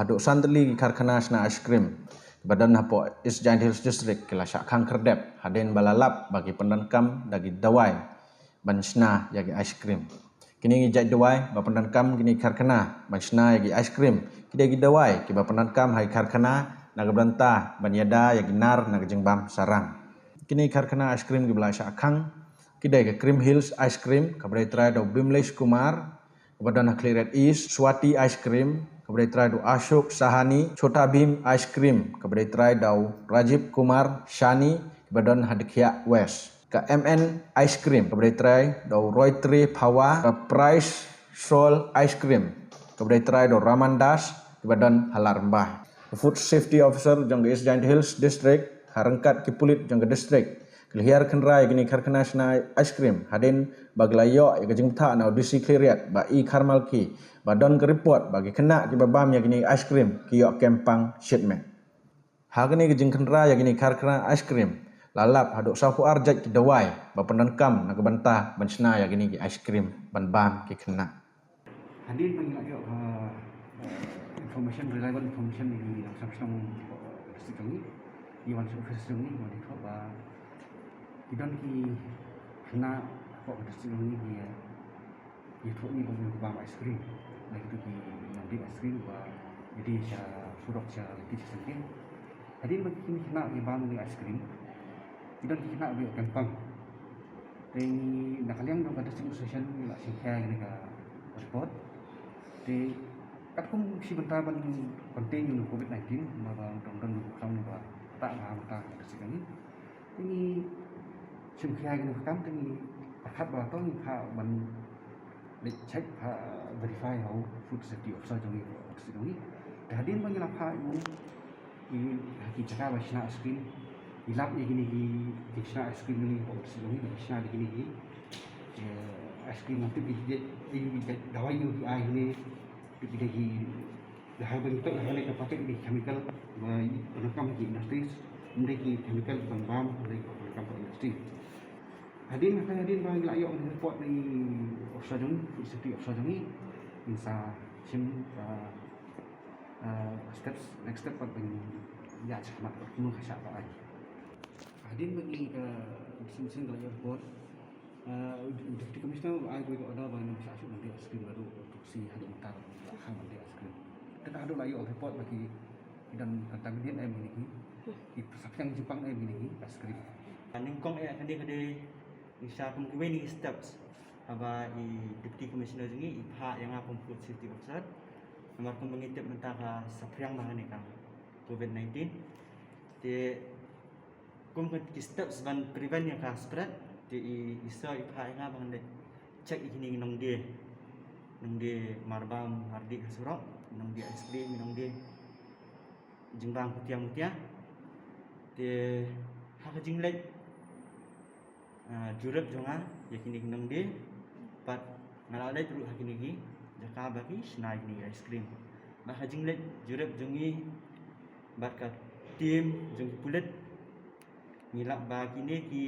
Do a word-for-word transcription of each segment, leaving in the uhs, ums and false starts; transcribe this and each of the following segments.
Haduh san tylli ki karkhana shna ice cream ba don hapoh East Jaintia Hills District ki la shah khang khyrdep hadien ba la lap ba ki pyndonkam da ki dawai ban shna ïa ki ice cream. Kine ki jait dawai ba pyndonkam kine ki karkhana ban shna ïa ki ice cream ki dei ki dawai kiba pyndonkam ha ki karkhana na ka bynta ban ïada ïa ki nar na ka jingbam sarang. Kine ki karkhana ice cream kiba la shah khang ki dei ka Cream Hills Ice Cream kaba dei trai da u Bimlesh Kumar kaba don ha Khliehriat East, Swati Ice Cream kaba dei trai da u Ashok Sahani, Chota Bheem Ice Cream kaba dei trai da u Rajiv Kumar Shani kaba don ha Dkhiah West, ka M N Ice Cream kaba dei trai da u Roytre Phawa, ka Price Sol Ice Cream kaba dei trai da u Raman Das kaba don ha Ladrymbai. Ka Food Safety Officer jong ka East Jaintia Hills District ha ryngkat ki pulit jong ka district ki la hiar khynra ïa kine ki karkhana shna ice cream hadien ba ki la ïoh ïa ka jingbthah na u D C Khliehriat Bah E Kharmalki ba don ka report ba ki khynnah kiba bam ïa kine ki ice cream ki ïoh kem pang shitmet. Ha kane ka jingkhynra ïa kine ki karkhana ice cream la lap haduh sawphew ar jait ki dawai ba pyndonkam na ka bynta ban shna ïa kine ki ice cream ban bam ki khynnah. Hadien ba ngi la ïoh, uh, information, reliable information na ki nongshong shnong, uh, district jong ngi, ngi wan sha office jong ngi, ngi wan ïathuh ba ki don ki khynnah hapoh ka district jong ngi ki, uh, ïathuh ïa ngi ba ki bam ice cream. Na kito ki nongdie ice cream ba ki die sha surok sha lynti sha syngkien. Hadien ba kine ki khynnah ki bam ïa kine ki ice cream, ki don ki khynnah ba ïoh kem pang. Te ngi na ka liang jong ka district administration ngi la shim khia ïa kane ka report. Te katkum shi bynta ban contain ïa u covid nineteen, namar ba dang don u khlam ba ktah bha mynta ka district jong ngi. Te ngi shim khia ïa kane ka kam, te ngi pyrkhat ba to ngi phah ban leit check, phah verify ha u Food Safety Officer jong ngi, Food Safety jong ngi. Te hadien ba ngi la phah ïa u, ïa ki jaka ba shna ice cream, ngi lap ïa kine ki, ki shna ice cream jong ngi, Food Safety jong ngi, ba shna da kine ki, eh, ice cream, ngan tip ki, ki, ki dawai ïa ki ai kine, ki dei ki Dei ba ngi peit ha kane ka packet ki chemical ba pyndonkam ha ki industries, ym dei ki chemical ban bam, ym dei ki pyndonkam ha industry. Hadien, hadien ba ngi la ïoh report na i officer jong, food safety officer jong ngi, ngin sa shim, uh, uh, steps, next step pat ban ïa shah mat kumno ka shah ba ai. Hadien ba ngi ka shim shim ka la ïoh report, uh, u Deputy Commissioner u ai kawei ka order ba ngin sa shu ban dei ice cream ruh. Shi haduh mynta la khang ban dei ice cream. Te ka haduh la ïoh report ba ki, ki don contaminant em kine ki, ki saphriang jingpang em kine ki ice cream. Nyngkong eh kane ka dei ngi sa kum kiwei na ki steps haba i Deputy Commissioner jong ngi i phah ïa nga kum food safety officer. Namar kum ba ngi tip mynta ka saphriang bha kane ka covid nineteen. Te kum ki steps ban prevent ïa ka spread, te i, i sir i phah ïa nga ba ngan leit check ïa kine ki nongdie, nongdie marbam mardih ha surok, nongdie ice cream, nongdie jingbam khutia mutia. Te ha ka jingleit, ah, jurip jong nga ïa kine ki nongdie, pat nga la leit ruh ha kine ki jaka ba ki shna ïa kine ki ice cream. Bad ha ka jingleit jurip jong ngi bad ka team jong ki pulit, ngi lap ba kine ki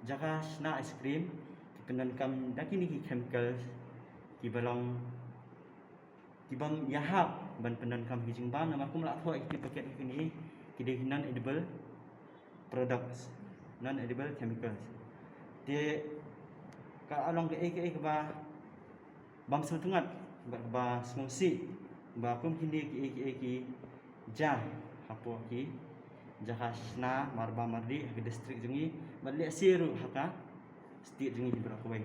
jaka shna ice cream ki pyndonkam da kine ki chemicals kiba long, kibym ïahap ban pyndonkam ha ki jingbam, namar kum la thoh ïa ki packet kine ki dei ki non edible products, non edible chemicals. Te ka long kaei kaei kaba bym sngewtynnat bad kaba sngewsih ba kum kine kiei kiei ki jia hapoh ki jaka shna marbam mardih ha ka district jong ngi bad lehse ruh ha ka state jong ngi baroh kawei.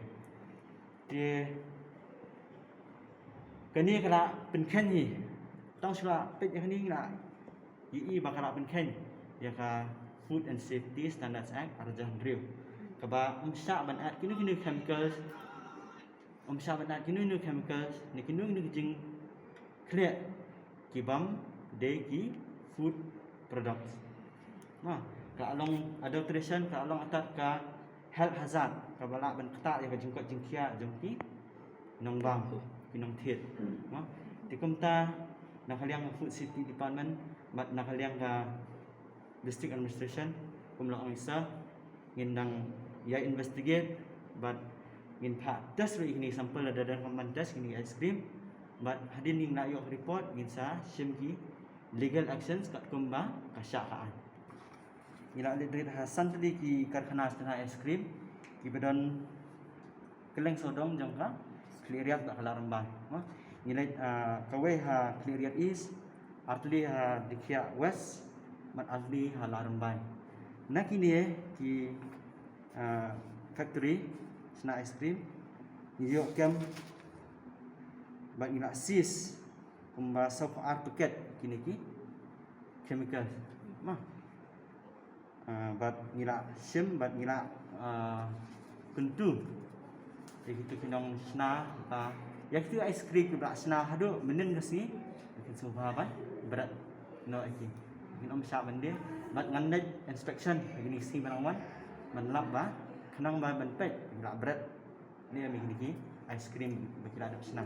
Te kane ka la pynkheiñ hi, tang shu la peit ïa kane ngi la ïohi ba ka la pynkheiñ ïa ka Food and Safety Standards Act arhajar hynriew, kaba ym shah ban add kino kino chemicals, ym shah ban add kino kino chemicals ne kino kino ki jingkhleh kibym dei ki food products. Ka long adulteration, ka long atat ka health hazard kaba lah ban ktah ïa ka jingkoit jingkhiah jong ki nongbam, ki nongthied. Te kumta na ka liang ka Food Safety Department bad na ka liang ka District Administration, kum la ong i sir, ngin dang ïa investigate bad ngin phah test ruh ïa kine ki sample lada don kam ban test kine ki ice cream. Bad hadien ngi la ïoh report ngin sa shim ki legal actions katkum ba ka shah ka aiñ. Ngi la leit rit ha san tylli ki karkhana sdang ice cream kiba don kylleng sawdong jong ka Khliehriat bad ka Ladrymbai. Ngi leit kawei ha Khliehriat East, ar tylli ha Dkhiah West, bad ar tylli ha Ladrymbai. Na kine ki factory shna ice cream ngi ïoh kem bad ngi la seize kumba saw phew ar paket kine ki chemical. Bad ngi la shim bad ngi la kyntu ïa kitu ki nongshna ba ïa kitu ice cream kiba la shna haduh mynnin ka sngi kin sngewbha ban bret noh ïa ki. Kin ym shah ban die bad ngan leit inspection ïa kine ki sngi ba nang wan ban lap ba khnang ba ban peit ba la bret ne ïa kine ki ice cream ba ki la dep shna.